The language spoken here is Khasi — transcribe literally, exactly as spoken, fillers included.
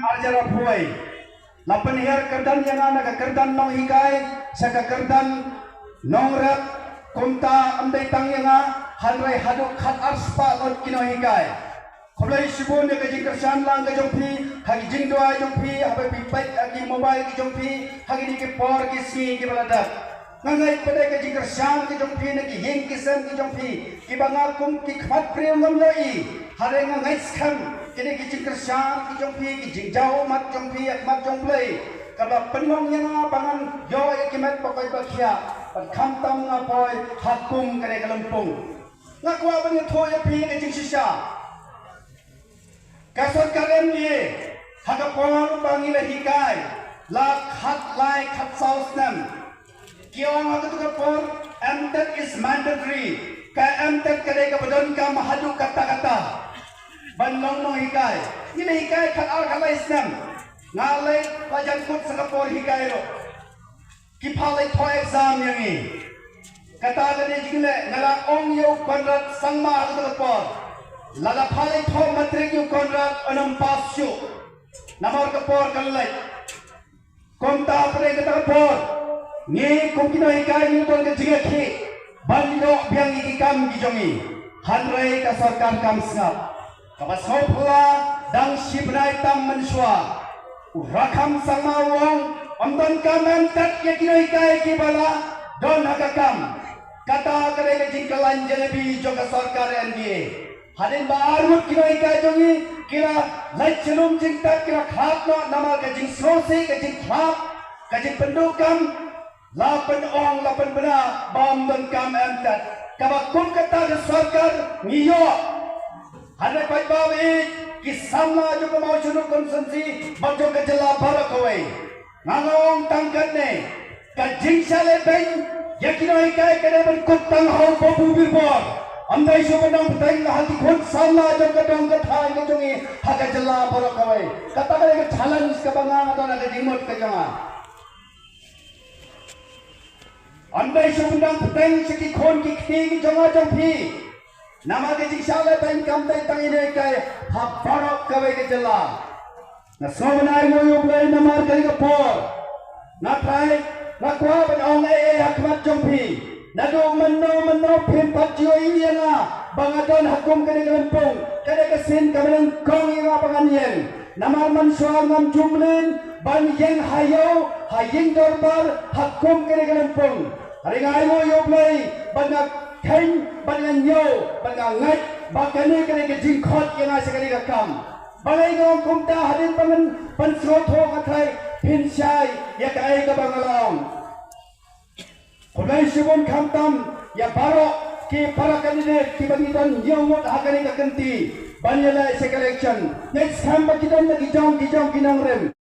Arjara phuai. La pynhiar kyrdan ïa nga na ka kyrdan nonghikai sha ka kyrdan nongrep, kumta ym dei tang ïa nga, hynrei haduh khat ar spah ngut ki nonghikai. Khublei shibun ïa ka jingkyrshan lang ka jong phi, ha ki jingduwai jong phi, haba phi peit ha ki mobile ki jong phi ha kine ki por ki sngi kiba la dep. Nga ngeit pat ka jingkyrshan ki jong phi na ki ïing ki sem ki jong phi, kiba nga kum ki khmat briew ngam ïohi. Hynrei nga ngeit skhem kine ki jingkyrshan ki jong phi, ki jingjaw mat jong phi ha khmat jong Blei, kaba pynlong ïa nga ba ngan ïoh ïa ki met ba koit ba khiah, bad khamtam nga poi ha kum kane ka lympung. Nga kwah ban ïathuh ïa phi ka jingshisha. Ka sorkar M D A, ha ka por ba ngi la hikai la khatlai khatsaw snem, ki ong ha katu ka por, M.Tet is mandatory. Ka M.Tet ka dei kaba donkam haduh katta katta ban long nonghikai. Ngi la hikai khatar khatlai snem. Nga leit la jan kut sa ka por hikai ruh. Ki pha leit thoh exam ïa ngi. Kata ka dei jingleh, nga la ong ïa u Conrad Sangma ha kata ka por, lada pha leit thoh matric ïa u Conrad, un ym pass shuh. Namar ka por ka la leit. Kumta hapdeng kata ka por, ngi kum ki nonghikai ngi don ka jingïakhih ban ïoh biang ïa ki kam ki jong ngi. Hynrei ka sorkar kam sngap. Kaba sngewphylla, dang shi bnai tam mynshuwa, u Rakham Sangma u ong, ym donkam M.Tet ïa ki nonghikai kiba la don ha ka kam. Kata ka dei ka jingkylla jinglabi jong ka sorkar N D A. Hadien ba arngut ki nonghikai jong ngi ki la leit sha lum jingtep, ki la khlad noh namar ka jingsngewsih, ka jingkhlad, ka jingpynduh kam. La pynong, la pynbna ba ym donkam M.Tet. Kaba kum kata ka sorkar ngi ïoh. Hynrei paidbah ba ïeit, ki samla jong ka Mawshynrut constituency bad jong ka jylla baroh kawei, nga ong tang katne, ka jingshah lehbeiñ ïa ki nonghikai ka dei ban kut tang ha u Babu Birbor. Ym dei shuh ban nang bteng ha ki khun samla jong ka dong ka thaiñ ka jong ngi ha ka jylla baroh kawei. Kata ka dei ka challenge kaba nga nga don ha ka jingmut ka jong nga. Ym dei shuh ban nang bteng sha ki khun ki kti ki jong nga jong phi. Namar ka jingshah lehbeiñ kam dei tang ïa ki nonghikai, ha baroh kawei ka jylla. Nga sngew ban ai nguh ïa U Blei namar kane ka por. Nga trai, nga kwah ban ong ei ei ha khmat jong phi. Naduh mynno mynno phim pat ju ïohi ïa nga ba nga don ha kum kane ka lympung. Kane ka sien ka mlien kong ïa nga ba ngan ïeng. Namar mynshuwa ngam ju mlien ban ïeng ha ïew, ha ïing dorbar, ha kum kane ka lympung. Hynrei nga ai nguh ïa U Blei ba nga kheiñ, ba nga ñiew, ba nga ngeit ba kane ka dei ka jingkhot ïa nga sha kane ka kam. Balei nga ong kumta? Hadien ba ngan pynsngewthuh, nga trai phin shai ïa kaei kaba nga la ong. Khublei shibun khamtam ïa baroh ki para candidate kiba ngi don ñiew ngut ha kane ka kynti ban ïaleh sha ka election. Ngeit skhem ba ki don na ki jong ki jong ki nongrim.